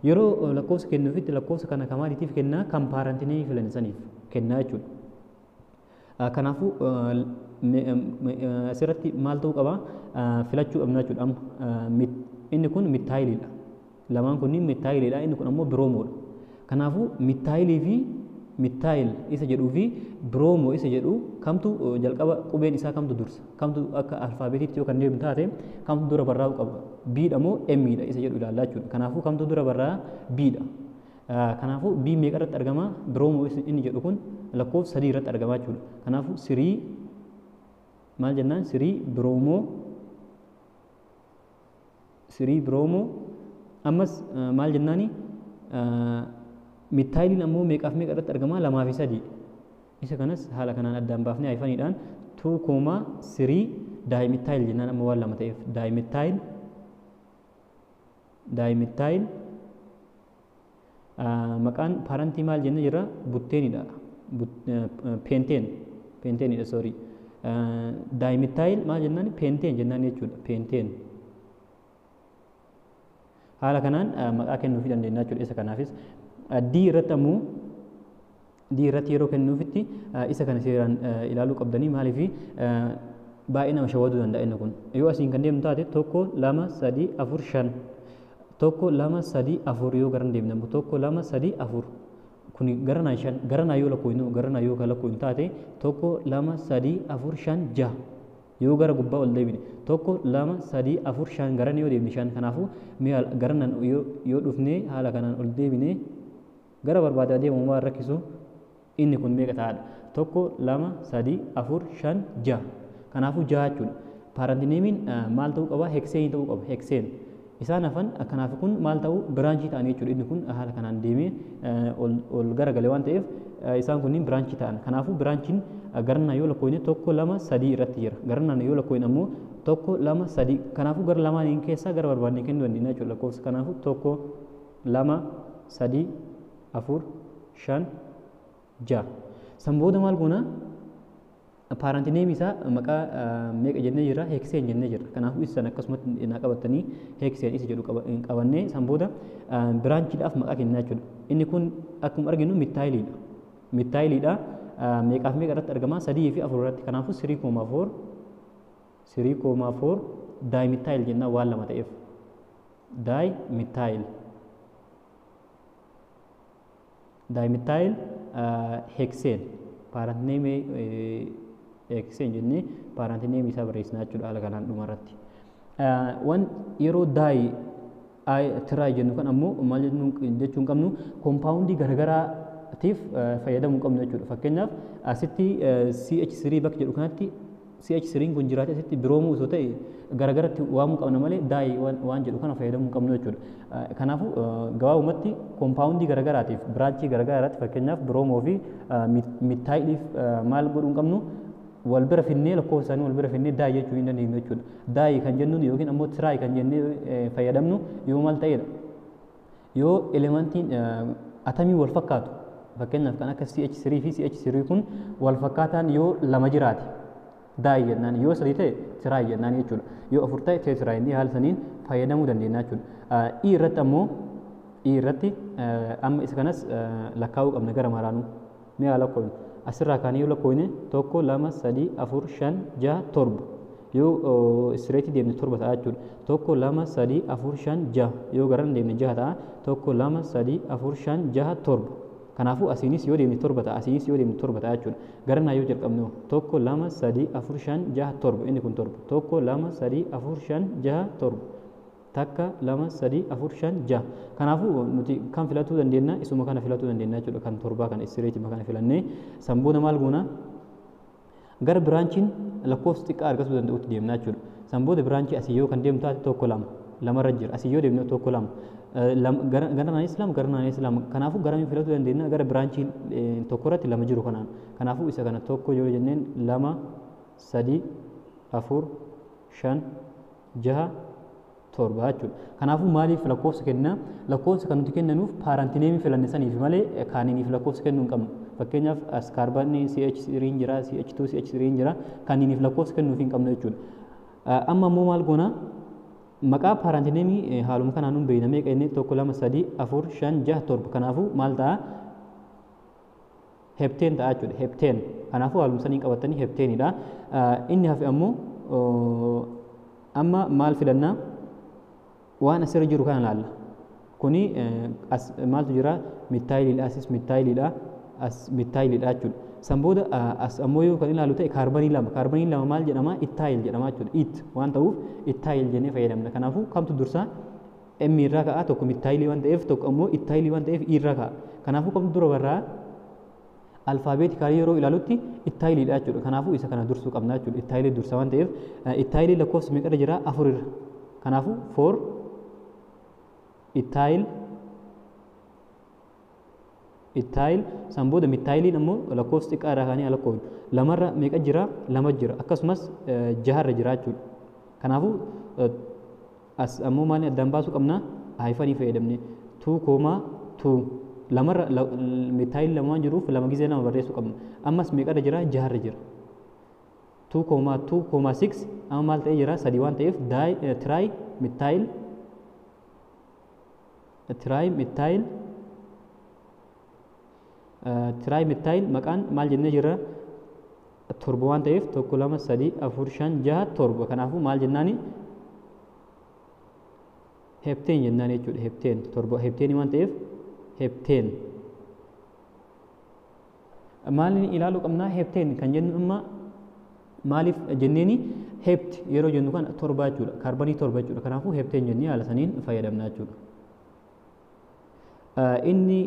Speaker 1: Yeroo lakkoofsa kennuufitti lakkoofsa kana kan maaliitiif kennaa? Kan parent nameii filan saniif kennaa jechuudha. Kanaafuu asirratti maal ta'uu qaba? Filachuu qabna jechuudha. Amma inni kun methyliidha. Lamaan kunniin methyliidha. Inni kun ammoo bromodha. Kanaafuu methylii fi methyl isa jedhuu fi bromo isa jedhu kamtu jalqaba, qubeen isaa kamtu dursa? Kamtu akka alfaabetiitti yoo kan deemu taate kamtu dura barraa'uu qaba? Bdha moo Mdha isa jedhu ilaallaa jechuudha. Kanaafuu kamtu dura barraa'a? Bdha. Kanaafuu B meeqa irratti argama? Bromo inni jedhu kun lakkoofsa sadii irratti argama jechuudha. Kanaafuu three maal jennaan? Three bromo, three bromo. Ammas maal jennaani? Methyliin ammoo meeqaaf meeqa irratti argama? Lamaa fi sadii. Isa kanas haala kanaan addaan baafnee hypheniidhaan 2 comma 3 dimethyl jennaan. Amma waan lama ta'eef dimethyl, dimethyl. Maqaan parentii maal jennee jirra? Butaneiidha, pentane, pentaneiidha, sorry. Dimethyl maal jennaan? Pentane jennaan jechuudha. Pentane. Haala kanaan maqaa kennuufii dandeenya jechuudha isa kanaafis. D irratti ammoo, D irratti yeroo kennuufitti isa kana seeraan ilaaluu qabdanii. Maaliif? Baay'ee nama shawwaduu danda'a inni kun. Yoo asiin kan deemnu taate tokko, lama, sadii, afur, shan. Tokko, lama, sadii, afur. Yoo garan deemne ammoo tokko, lama, sadii, afur. Kun garanaa shan. Garanaa yoo lakkoofnu, garanaa yoo kan lakkoofnu taate tokko, lama, sadii, afur, shan, jaha. Yoo gara gubbaa ol deebine tokko, lama, sadii, afur, shan. Garan yoo deebine shan. Kanaafuu mi'a garanaan yoo dhufnee haala kanaan ol deebine, gara barbaade adeemu waan rakkisu, inni kun meeqa ta'aadha? Tokko, lama, sadii, afur, shan, jaha. Kanaafuu jaha jechuudha. Parent nameiin maal ta'uu qaba? Hexaneii ta'uu qaba. Hexane. Isaan hafan kanaaf kun maal ta'uu? Branchii ta'anii jechuudha. Inni kun haala kanaan deemee ol garagale waan ta'eef isaan kunniin branchii ta'an. Kanaafuu branchiin garanaa yoo lakkoofne tokko, lama, sadii irratti jira. Garanaan yoo lakkoofne ammoo tokko, lama, sadii. Kanaafuu gara lamaaniin keessaa gara barbaadne kennuu dandeenya jechuudha lakkoofsa. Kanaafuu tokko, lama, sadii, afur, shan, ja'a. San booda maal goona? Parent nameii isaa maqaa meeqa jennee jirra? Hexane jennee jirra. Kanaafuu isa akkasumatti naa qabattanii hexane isa jedhu qabannee, san booda branchiidhaaf maqaa kennaa jechuudha. Inni kun akkuma arginu methyliidha. Methyliidha. Meeqaaf meeqa irratti argama? Sadii fi afur irratti. Kanaafuu 3 comma 4, 3 comma 4 dimethyl jennaan waan lama ta'eef. Dimethyl. Dimethyl hexane. Parent nameii hexane jennee parent nameii isaa barreessinaa jechuudha haala kanaan dhumarratti. Waan yeroo di, tri jennu kan ammoo maal jechuu hin qabnu? Compoundii garagaraatiif fayyadamuu qabnu jechuudha. Fakkeenyaaf asitti CH3 bakka jedhu kanatti CH3 kun jiraate, asitti bromo osoo ta'e garagaratti waamuu qabna malee di waan jedhu kana fayyadamuu hin qabnu jechuudha. Kanaafuu gabaabumatti compoundii garagaraatiif, branchii garagaraatti, fakkeenyaaf bromo fi methyliif maal godhuu hin qabnu? Wal bira finnee, lakkoofsa isaanii wal bira finnee di jechuu hin dandeenyu jechuudha. Di kan jennuun yookiin ammoo tri kan jennee fayyadamnu yoo maal ta'edha? Yoo elementiin atamii wal fakkaatu Fakkeenyaaf kan akka CH3 fi CH3 kun wal fakkaataan yoo lama jiraate di jennaan, yoo sadii ta'e tri jennaan jechuudha. Yoo afur ta'e tetra jennee haala saniin fayyadamuu dandeenya jechuudha. I irratti ammoo, I irratti amma isa kanas lakkaa'uu qabna gara maraanuu. Mee haa lakkoofnu. Asirraa kaanee yoo lakkoofne, tokko, lama, sadii, afur, shan, jaha, torba. Yoo straight deemne torba ta'a jechuudha. Tokko, lama, sadii, afur, shan, jaha. Yoo garan deemne jaha ta'a. Tokko, lama, sadii, afur, shan, jaha, torba. Kanaafuu asiinis yoo deemne torba ta'a, asiinis yoo deemne torba ta'a jechuudha. Garanaa yoo jalqabne, tokko, lama, sadii, afur, shan, jaha, torba. Inni kun torba. Tokko, lama, sadii, afur, shan, jaha, torba. Takka, lama, sadii, afur, shan, jaha. Kanaafuu nuti kan filatuu dandeenya, isuma kana filatuu dandeenya jechuudha. Kan torbaa kana, straight kana filannee san booda maal goona? Gara branchiin lakkoofsa xiqqaa argachuu danda'utti deemna jechuudha. San booda branchii asii yoo kan deemtu taate, tokko, lama, lamarra jira. Asii yoo deemne, tokko, lama, garanaanis lama, garanaanis lama. Kanaafuu garamiin filatuu dandeenya? Gara branchiin tokko irratti lama jiru kanaan. Kanaafuu isa kana tokko yoo jenneen, lama, sadii, afur, shan, jaha, torba jechuudha. Kanaafuu maaliif lakkoofsa kenna? Lakkoofsa kan nuti kennanuuf parent nameii filanne saniif malee kaaniiniif lakkoofsa kennuu hin qabnu. Fakkeenyaaf as kaarbanni CH3 jira, CH2, CH3 jira, kaaniiniif lakkoofsa kennuuf hin qabnu jechuudha. Amma immoo maal goona? Maqaa parent nameii haaluma kanaan nun beekna. Meeqa inni? Tokko, lama, sadii, afur, shan, jaha, torba. Kanaafuu maal ta'a? Heptane ta'a jechuudha. Heptane. Kanaafuu haaluma saniin qabatanii heptaneidha. Inni hafe ammoo amma maal filannaa? Waan asirra jiru kana ilaalla. Kuni as maaltu jira? Methyliidha, asis methyliidha, as methyliidha jechuudha. San booda as ammoo yoo kan ilaalu ta'e, kaarbanii lama. Kaarbanii lama maal jedhama? Ethyl jedhama jechuudha. Eth waan ta'uuf ethyl jennee fayyadamna. Kanaafuu kamtu dursa? M irraa ka'a. Tokko methylii waan ta'eef, tokko ammoo ethylii waan ta'eef E irraa ka'a. Kanaafuu kamtu dura barraa? Alphabetically yeroo ilaalutti ethyliidha jechuudha. Kanaafuu isa kana dursuu qabna jechuudha. Ethylii dursa waan ta'eef ethylii lakkoofsa meeqarra jira? Afur irra. Kanaafuu four ethyl, ethyl. San booda methyliin ammoo lakkoofsa xiqqaa irraa kaanii lakkoofnu. Lamarra meeqa jira? Lama jira. Akkasumas jaharra jira jechuudha. Kanaafuu as ammoo maaliin addaan baasuu qabna? Hyphenii fayyadamne 2,2. Lamarra methyl lama waan jiruuf lama gizee lama barreessuu qabna. Ammas meeqarra jira? Jaharra jira. 2,2,6. Amma maal ta'ee jira? Sadii waan ta'eef di, tri methyl, tri methyl, tri methyl. Maqaan maal jennee jirra? Torba waan ta'eef, tokko, lama, sadii, afur, shan, jaha, torba. Kanaafuu maal jennaani? Heptane jennaan jechuudha. Heptane, torba, heptaneii waan ta'eef heptane. Maaliin ilaaluu qabnaa? Heptane kan jennu amma maaliif jenneeni? Hept yeroo jennu kan torba jechuudha, kaarbanii torba jechuudha. Kanaafuu heptane jennee haala saniin fayyadamna jechuudha. Inni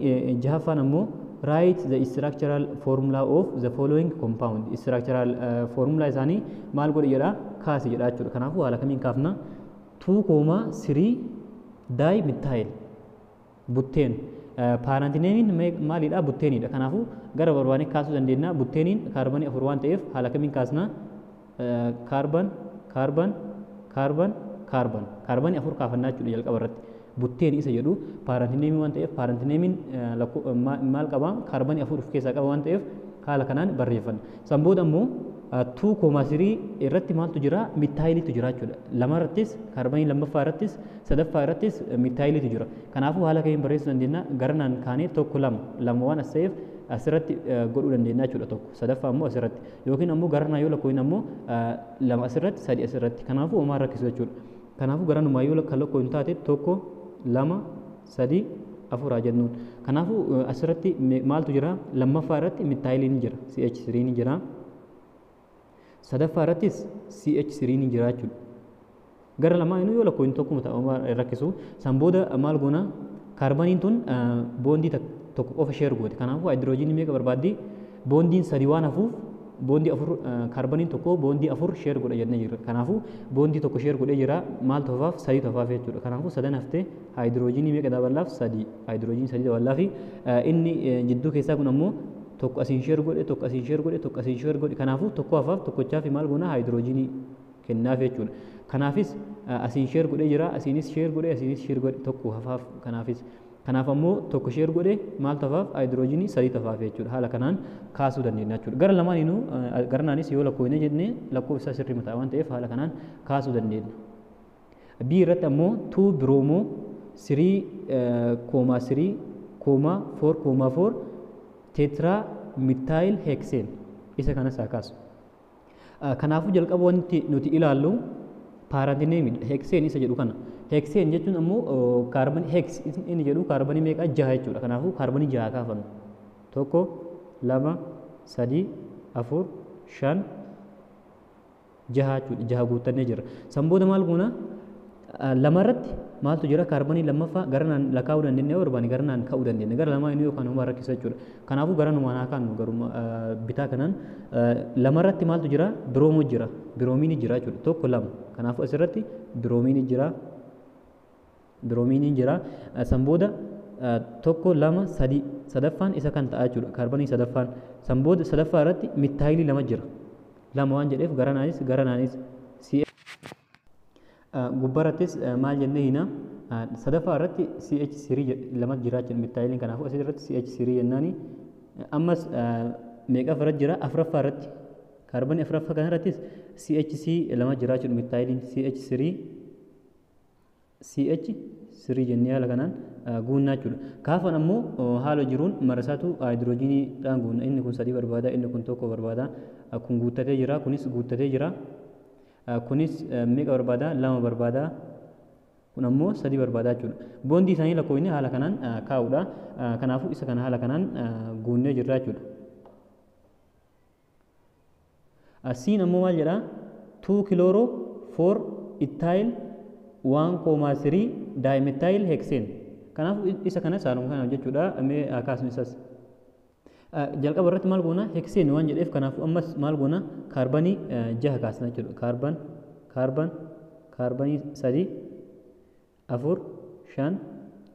Speaker 1: jahaffaan ammoo write the structural formula of the following compound. Structural formula isaanii maal godhe jedha? Kaasi jedha jechuudha. Kanaafuu haala kamiin kaafna? 2,3 di methyl butane. Parent nameiin maalidha? Butaneiidha. Kanaafuu gara barbaanne kaasuu dandeenya. Butaneiin kaarbanii afur waan ta'eef haala kamiin kaasna? Carbon, carbon, carbon, carbon, kaarbanii afur kaafannaa jechuudha. Jalqaba irratti butane isa jedhu parent nameii waan ta'eef, parent nameiin maal qaba? Kaarbanii afur of keessaa qaba waan ta'eef haala kanaan barreeffanna. San booda ammoo 2,3 irratti maaltu jira? Methyliitu jira jechuudha. Lama irrattis, kaarbanii lammaffaa irrattis, sadaffaa irrattis methyliitu jira. Kanaafuu haala kamiin barreessuu dandeenya? Garanaan kaanee tokko, lama, lama waan as ta'eef asirratti godhuu dandeenya jechuudha tokko. Sadaffaa ammoo asirratti, yookiin ammoo garanaa yoo lakkoofne ammoo lama asirratti, sadi asirratti. Kanaafuu homaa rakkisu jechuudha. Kanaafuu garanumaa yoo kan lakkoofnu taate, tokko, lama, sadi, afuraa jennuun. Kanaafuu asirratti maaltu jira? Lammaffaa irratti methyliin jira. CH3 ni jira. Sadaffaa irrattis CH3 ni jira jechuudha. Gara lamaanuu yoo lakkoofne tokkuma ta'a, rakkisu. San booda maal goona? Kaarbaniin tun bondii tokko qofa share goote. Kanaafuu haayidiroojiinii meeqa barbaaddi? Bondiin sadi waan hafuuf bondii afur, kaarbaniin tokko bondii afur share godha jennee jirra. Kanaafuu bondii tokko share godhee jira. Maal tofaaf? Sadii tofaaf jechuudha. Kanaafuu sadan haftee haayidiroojiinii meeqa daballaaf? Sadii. Haayidiroojiinii sadii daballaaf. Inni jidduu keessaa kun ammoo tokko asiin share godhe, tokko asiin share godhe, tokko asiin share godhe. Kanaafuu tokko hafaaf, tokkochaaf maal goona? Haayidiroojiinii kennaaf jechuudha. Kanaafis asiin share godhee jira, asiinis share godhe, asiinis share godhe, tokko hafaaf kanaafis. Kanaaf ammoo tokko share godhe, maal tafaaf? Haayidroojinii sadii tafaaf jechuudha. Haala kanaan kaasuu dandeenya jechuudha. Gara lamaaniinuu garanaanis yoo lakkoofne jennee lakkoofsa sirrii mataa waan ta'eef haala kanaan kaasuu dandeenya. B irratti ammoo 2 bromo 3 comma 3 comma 4 comma 4 tetra methyl hexane, isa kanas haa kaasu. Kanaafuu jalqaba wanti nuti ilaallu parent name hexane isa jedhu kana. Hexane jechuun ammoo kaarbanii hex inni jedhu kaarbanii meeqa? Jaha jechuudha. Kanaafuu kaarbanii jaha kaafannu. Tokko, lama, sadii, afur, shan, jaha jechuudha. Jaha guuttannee jira. San booda maal goona? Lamarratti maaltu jira? Kaarbanii lammaffaa garanaan lakkaa'uu dandeenya, yoo barbaanne garanaan ka'uu dandeenya. Gara lamaa inni yookaan homaa rakkisa jechuudha. Kanaafuu gara numaan haa kaannu, garuma bitaa kanaan. Lamarratti maaltu jira? Bromo jira. Biroomiini jira jechuudha. Tokko, lama. Kanaafuu asirratti biroomiini jira. Biroomiini jira. San booda tokko, lama, sadi, sadaffaan isa kan ta'a jechuudha. Kaarbanii sadaffaan. San booda sadaffaa irratti methylii lama jira. Lama waan jedheef garanaanis C gubbaarrattis maal jennee hina? Sadaffaa irratti CH3 lama jira jechuudha methyliin. Kanaafuu asirratti CH3 jennaani. Ammas meeqa irratti jira? Afuraffaa irratti, kaarbanii afuraffaa kanarrattis CHC lama jira jechuudha. Methyliin CH3 CH3 jennee haala kanaan guunnaa jechuudha. Kaafan ammoo haala jiruun marasaatu haayidroojiniidhaan guunna. Inni kun sadii barbaada, inni kun tokko barbaada. Kun guuttatee jira, kunis guuttatee jira. Kunis meeqa barbaada? Lama barbaada. Kun ammoo sadii barbaada jechuudha. Bondii isaanii lakkoofne haala kanaan kaa'uudha. Kanaafuu isa kana haala kanaan guunnee jirra jechuudha. C'n ammoo maal jedhaa? 2 chloro 4 ethyl 1,3 dimethyl hexane. Kanaafuu isa kanas haaluma kanaan hojjechuudha. Mee kaasnu isas. Jalqaba irratti maal goona? Hexane waan jedheef, kanaafuu ammas maal goona? Kaarbanii jaha kaasna jechuudha. Carbon, carbon, kaarbanii sadii, afur, shan,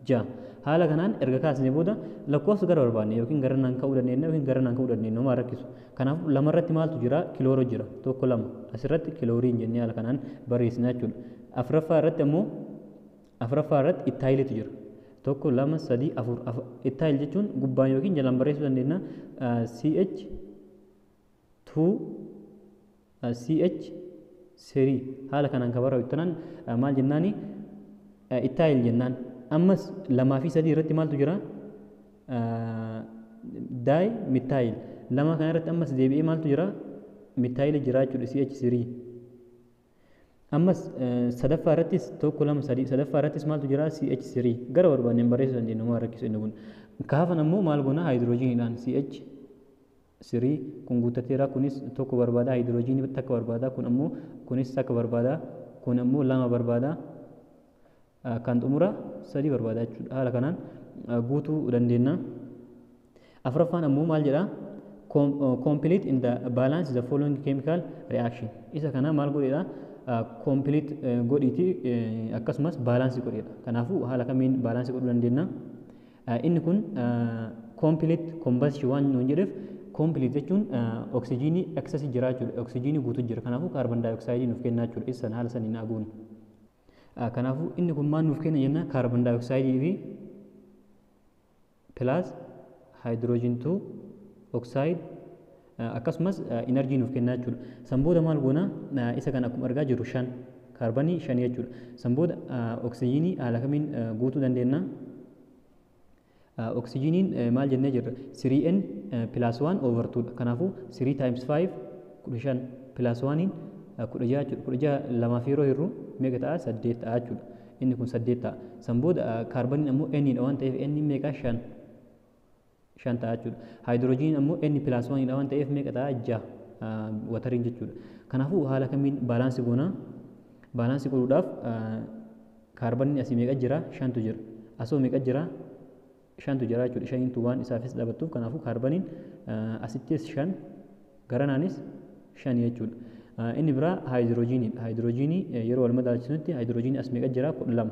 Speaker 1: jaha. Haala kanaan erga kaasnee booda lakkoofsa gara barbaanne yookiin gara naan ka'uu dandeenya yookiin gara naan ka'uu dandeenya, homaa rakkisu. Kanaafuu lama irratti maaltu jira? Chloro jira. Tokko, lama. Asirratti chlorine jennee haala kanaan barreessina jechuudha. Afuraffaa irratti ammoo, afuraffaa irratti ethylitu jira. Tokko, lama, sadii, afur. Ethyl jechuun gubbaan yookiin jalaan barreessuu dandeenya. CH 2 CH 3 haala kanaan kan barreessu tanaan maal jennaani? Ethyl jennaan. Ammas lamaa fi sadii irratti maaltu jira? Dimethyl. Lama kana irratti ammas deebi'ee maaltu jira? Methyl jira jechuudha, CH3. Ammas sadaffaa irrattis, tokko, lama, sadii, sadaffaa irrattis maaltu jira? CH3. Gara barbaanneen barreessuu dandeenya, homaa rakkisu inni kun. Kaafan ammoo maal goona? Haayidroojiniidhaan CH3 kun guuttateera. Kunis tokko barbaada, haayidroojinii takka barbaada. Kun ammoo kunis takka barbaada, kun ammoo lama barbaada, kan xumura sadii barbaada jechuudha. Haala kanaan guutuu dandeenya. Afuraffaan ammoo maal jedhaa? Complete in the balance the following chemical reaction. Isa kana maal godheedha? Complete godhiiti, akkasumas balance godheedha. Kanaafuu haala kamiin balance godhuu dandeenya? Inni kun complete combustion waan nuun jedheef, complete jechuun oksijiinii excess jira jechuudha. Oksijiinii guutuu jira. Kanaafuu carbon dioxide nuuf kennaa jechuudha. Isa haala saniin haguun. Kanaafuu inni kun maal nuuf kenna jenna? Carbon dioxide fi plus hydrogen 2 oxide, akkasumas energy nuuf kennaa jechuudha. San booda maal goona? Isa kana akkuma argaa jirru shan, kaarbanii shanii jechuudha. San booda oksijiinii haala kamiin guutuu dandeenya? Oksijiiniin maal jennee jirra? 3n plus 1 over 2 dha. Kanaafuu 3 times 5 15, plus 1 16 jechuudha. 16 lamaaf yeroo hirru meeqa ta'a? Saddeet ta'a jechuudha. Inni kun saddeet ta'a. San booda kaarbaniin ammoo n dha waan ta'eef n meeqa? Shan. Shan ta'a jechuudha. Haayidroojiniin ammoo n plus 1 dha waan ta'eef meeqa ta'a? Ja'a. Wateriin jechuudha. Kanaafuu haala kamiin balance goona? Balance godhuudhaaf kaarbaniin asii meeqa jira? Shantu jira. Asoo meeqa jira? Shantu jira jechuudha. Shaniintu waan isaafis dhabattuuf, kanaafuu kaarbaniin asittis shan, garanaanis shan jechuudha. Inni biraa haayidroojiniidha. Haayidroojinii yeroo wal madaalchisutti haayidroojinii as meeqa jira? 12.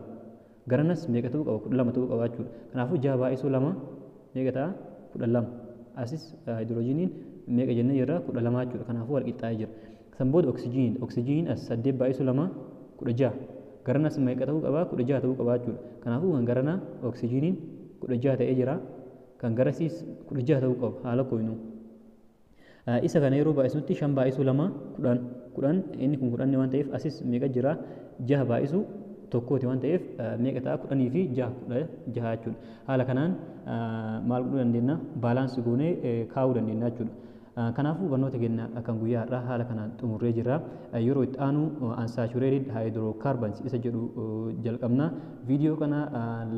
Speaker 1: Garanas meeqa ta'uu qaba? 12 ta'uu qaba jechuudha. Kanaafuu jaha baay'isuu lama meeqa ta'a? 12. Asis haayidroojiniin meeqa jennee jirra? 12 jechuudha. Kanaafuu wal qixxaa'ee jira. San booda oksijiiniidha. Oksijiiniin as saddeet baay'isuu lama 16. Garanas meeqa ta'uu qaba? 16 ta'uu qaba jechuudha. Kanaafuu kan garanaa oksijiiniin 16 ta'ee jira. Kan garasiis 16 ta'uu qaba haala koyinu. Isa kana yeroo baay'isnutti 5 baay'isuu 2 10, 10 inni kun 10 waan ta'eef asis meeqa jira? 6 baay'isuu tokkooti waan ta'eef meeqa ta'a? 10 fi 6 16 jechuudha. Haala kanaan maal godhuu dandeenya? Balance goonee kaa'uu dandeenya jechuudha. Kanaafuu barnoota keenya kan guyyaa har'aa haala kanaan xumurree jirra. Yeroo itti aanu unsaturated hydrocarbons isa jedhu jalqabna. Viidiyoo kana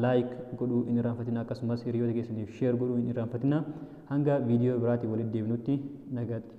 Speaker 1: like godhuu hin irraanfatina, akkasumas hiriyoota keessaniif share godhuu hin irraanfatina. Hanga viidiyoo biraatiin walitti deebinutti nagaatti.